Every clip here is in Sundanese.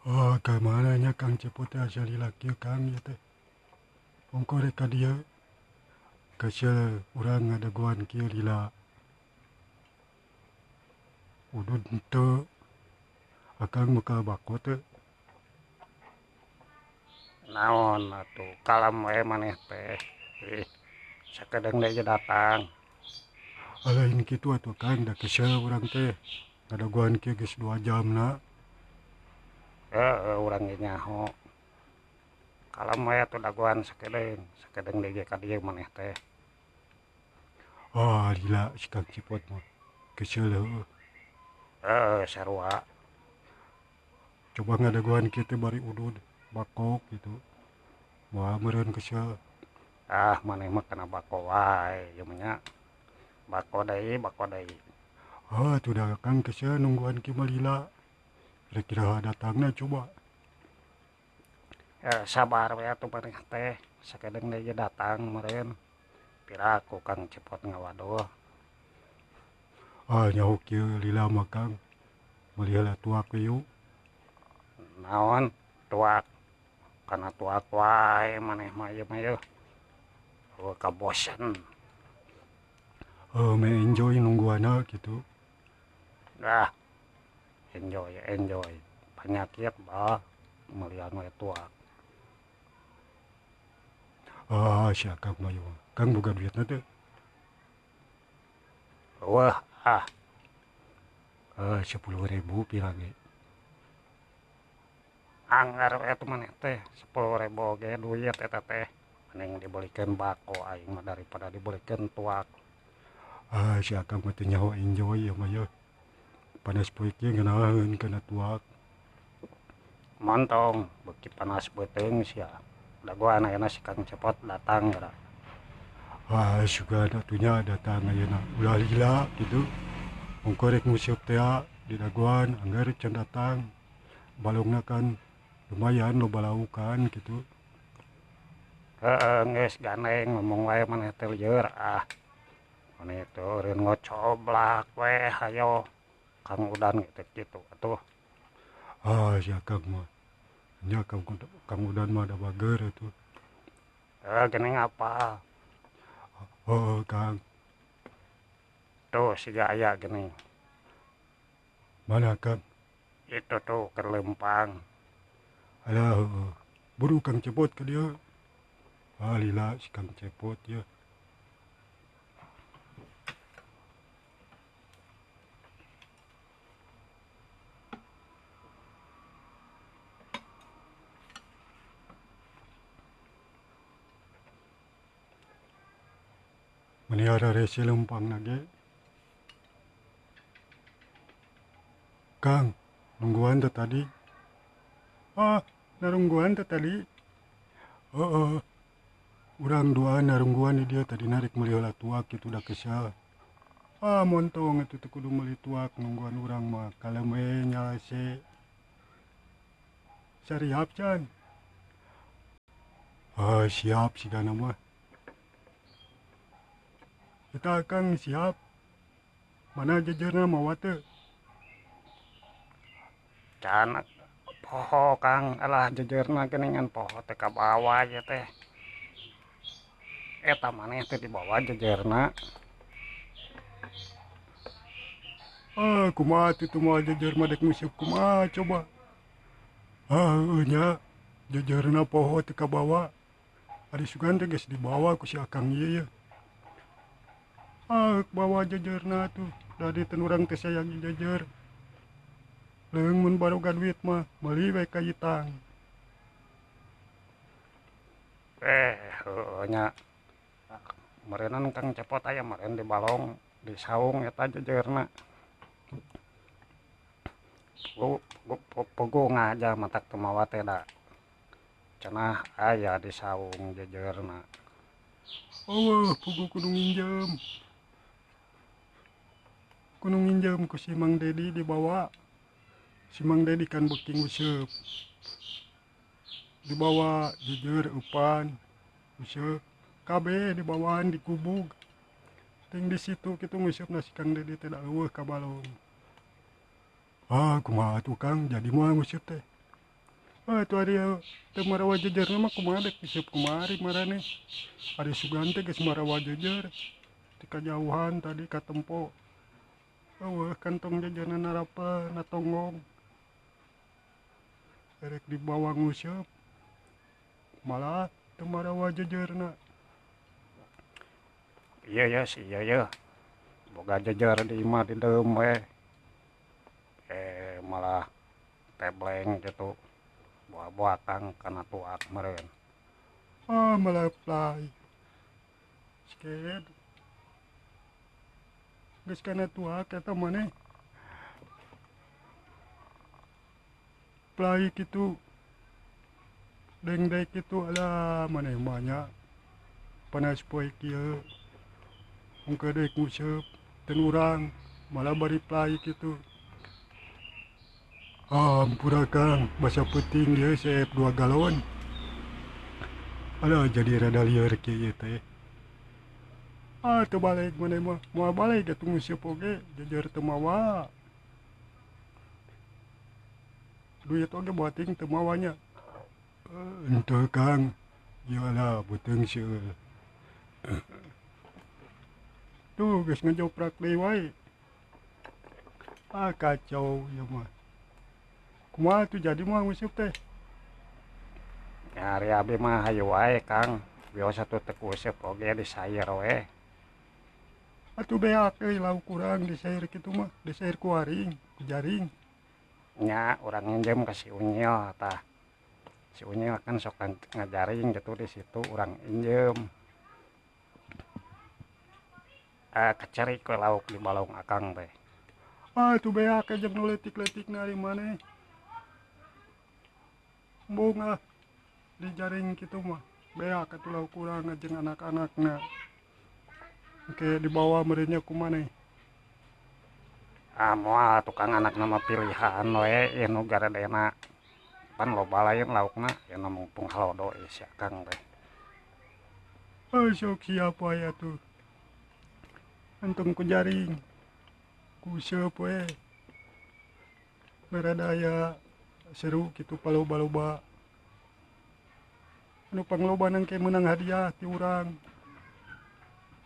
Ah, ka mana nya Kang Cepot teh asa lila kieu Kang ieu teh. Ongkoh rek ka dieu. Kesel urang ngadagoan kieu lila. Udud henteu. Akang bekal bako teu. Naon atuh kalem we maneh teh. Ih, sakedeung deui ge datang. Lain kitu atuh Kang, da kesel urang teh. Ngadagoan kieu geus 2 jam na. Heeh, urang ge nyaho. Kalem we atuh dagoan sakedeung, sakedeung deui ge ka dieu maneh teh. Ah, lila si Kang Cepot mah. Kesel heueuh. Heeh, sarua. Coba ngadagoan kieu teh bari udud bakok gitu. Moal meureun kesel. Ah, maneh mah kana bako wae ieu mah nya. Bako deui, bako deui. Ah, atuh da Kang kesel nungguan kieu mah lila. Rek iraha datangna coba. Sabar we atuh maneh teh, sakedeung deui ge datang meureun. Piraku Kang Cepot ngawaduh. Ah, nyaho kieu lila mah Kang. Meuli heula tuak we yuk. Naon tuak? Kana tuak wae maneh mah ieu mah yeuh. Eueuh kabosen. Heuh, meh enjoy nungguanna kitu. Ah, enjoy enjoy. Panyakit bah meulian we tuak. Ah, si Akang mah ieu. Kang boga duitna teu? Eueuh ah. 10.000 pira ge. Anggar we atuh maneh teh, 10.000 ge duit eta teh. Mending dibelikeun bako aing mah daripada dibelikeun tuak. Ah, si Akang mah teu nyaho enjoy ieu mah yeuh. Panas poe kieu ngeunaheun kana tuak. Montong beuki panas beuteung sia. Dagoan ayeuna si Kang Cepot datang geura. Ah, sugan atuh nya datang ayeuna. Ulah lila kitu. Ongkoh rek nguseup teh di dagoan angger can datang. Balongna kan lumayan loba laukan kitu. Heeh, geus gandeng ngomong wae maneh teh lieur ah. Maneh teh eureun ngocoblak we hayo. Kang Udan ge teh kitu atuh. Ah, si Akang mah. Nya Kang Udan mah da bager atuh. Heuh, geuning apal. Heuh, Kang. Tuh siga aya geuning. Mana Kang? Itu tuh keur leumpang. Alah heueuh. Buru Kang Cepot ka dieu. Ah, lila si Kang Cepot yeuh. Meni ararese leumpangna ge. Kang, nungguan teh tadi. Ah, narungguan teh tadi. Heeh. Urang duaan narungguan di dieu tadi rek meuli heula tuak kitu da kesel. Ah, montong atuh teu kudu meuli tuak nungguan urang mah kalem we nyalase. Sariap can. Ah, siap sigana mah. Eta Kang siap. Mana jejerna mawa teu? Can poho Kang, alah jejerna geuningan poho teh kabawa ieu teh. Eta maneh teh dibawa jejerna. Ah, kumaha atuh teu mawa jejer mah dek nguseup kumaha coba. Ah, heueuh nya jejerna poho teu kabawa. Ari sugan teh geus dibawa ku si Akang ieu yeuh. Ah, bawa jejerna atuh. Da diteun urang teh sayang jejer. Leung mun baroga duit mah meuli we ka Itang. Heueuh nya. Meureunnan Kang Cepot aya meureun di balong di saung eta jejerna. Puguh ngaja matak teu mawa teh da. Cenah aya di saung jejerna. Eueuh, puguh kudu nginjem. Kudu nginjem ku si Mang Dedi dibawa. Si Mang Dedi kan beuki nguseup. Dibawa jejer eupan nguseup. Kabeh dibawaan dikubug. Ting di situ kitu nguseup na si Kang Dedi teh da eueuh ka balong. Ah, kumaha atuh Kang jadi moal nguseup teh. Ah, tuh ari teu marawa jejerna mah kumaha dek diseup kumari marane. Ari sugan teh geus marawa jejer ti kajauhan tadi katempo. Eueuh kantong jejerna narapel na tonggong. Erek dibawa nguseup malah teu marawa jejerna. Iya ya si iya ya. Boga jejer di imah di deum we. Malah tebleng gitu. Buah-buah kana tuak meureun. Ah, malah play. Skeed. Geus kana tuak eta maneh. Play kitu. Dengdek kitu alah maneh mah nya. Panas poe kieu. Engke deuk nguseup teu urang malah bari play kitu. Ah, ampura Kang, basa peuting ieu seep 2 galon. Alah jadi rada lieur kieu teh. Ah, teu balik maneh mah. Moal balik atuh nguseup oge, jejer teu mawa. Duit oge boting teu mawa nya. Henteu Kang. Ieu lah beuteung seueur. Tuh geus ngejoprak deui wae. Ah, kacau ieu mah. Kumaha tuh jadi mah nguseup teh? Ya ari abi mah hayu wae Kang. Biasa tuh teu useup oge disair we. Atuh beak euy lauk kurang disair kitu mah, disair ku aring, ku jaring. Nya urang nginjem ka si Unyil tah. Si Unyil kan sok ngajaring gitu di situ urang injem. Kecerik we lauk di balong akang teh. Ah, tuh beak jeung nu leutik-leutikna ari maneh. Embung ah dijaring kitu mah. Beak atuh lauk urang jeung anak-anakna. Engke dibawa meureunnya ku maneh. Ah, moal tukang anakna mah pilihan we ieu nu garedena. Pan loba lain laukna, ieu nu mumpung halodo ieu si akang teh. Ah, sok siap wae atuh. Entong ku jaring. Ku useup we. Rada aya seru kitu paloba-loba. Anu pangloba nangke meunang hadiah ti urang.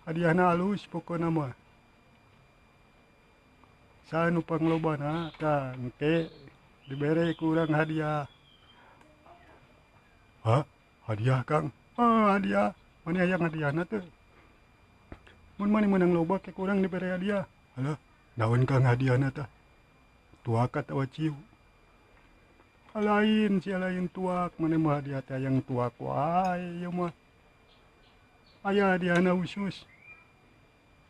Hadiahna alus pokona mah. Saha nu panglobana tah engke dibere ku urang hadiah. Hah? Hadiah Kang? Ah, hadiah. Maneh hayang hadiahna teu? Mun maneh meunang loba ke ku urang dibere hadiah. Alah, naon Kang hadiahna tah? Tuak atawa ciu? Lain sia lain tuak, maneh mah hadiah teh hayang tuak wae ieu mah. Aya hadiahna khusus.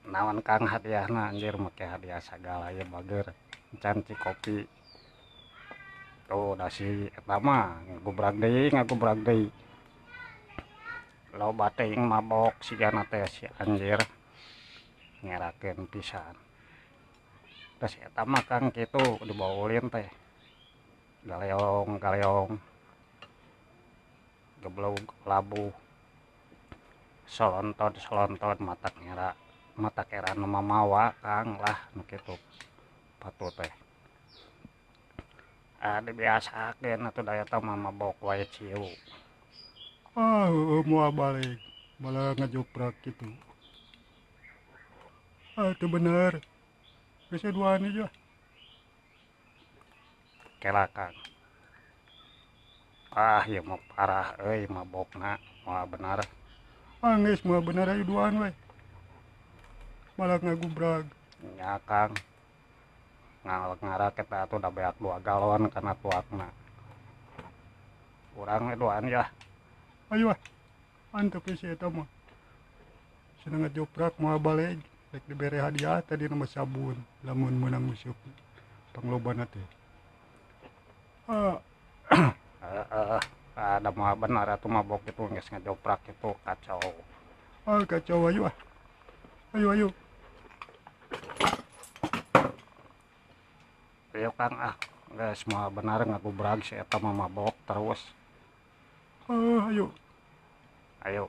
Naon Kang hadiahna anjir make hadiah sagala ieu bager. Encan ci kopi. Tuh da si eta mah ngagubrak deui, ngagubrak deui. Loba teuing mabok sigana teh si anjir. Ngerakeun pisan. Terus eta mah Kang kitu dibawa ulin teh. Galeong, galeong. Geblog labuh. Solonton, solonton mata ngera, mata kera nu mamawa Kang lah nu kitu. Patu teh. Ah, dibiasakeun atuh da eta mah mabok wae ciu. Ah, heueuh moal balik. Malah ngajoprak kitu. Ah, teu bener. Geus duaan ieu. Kela Kang. Ah, ieu mah parah euy mabokna, moal bener. Ah, geus moal bener ayo duaan we. Malah ngagubrag. Nya Kang. Ngarak eta atuh da beak 2 galon kana tuakna. Urang we duaan ya. Ayo ah. Antep si eta mah. Cenah ngajoprak moal balik. Rek dibere hadiah tadi nama sabun lamun meunang useup panglobana teh. Ah. Ada mah benar atuh mabok itu geus ngajoprak itu kacau. Ah, kacau ayo ah. Ayo ayo. Ayo Kang ah, geus moal benar ngagubrag si eta mah mabok terus. Ah, ayo. Ayo.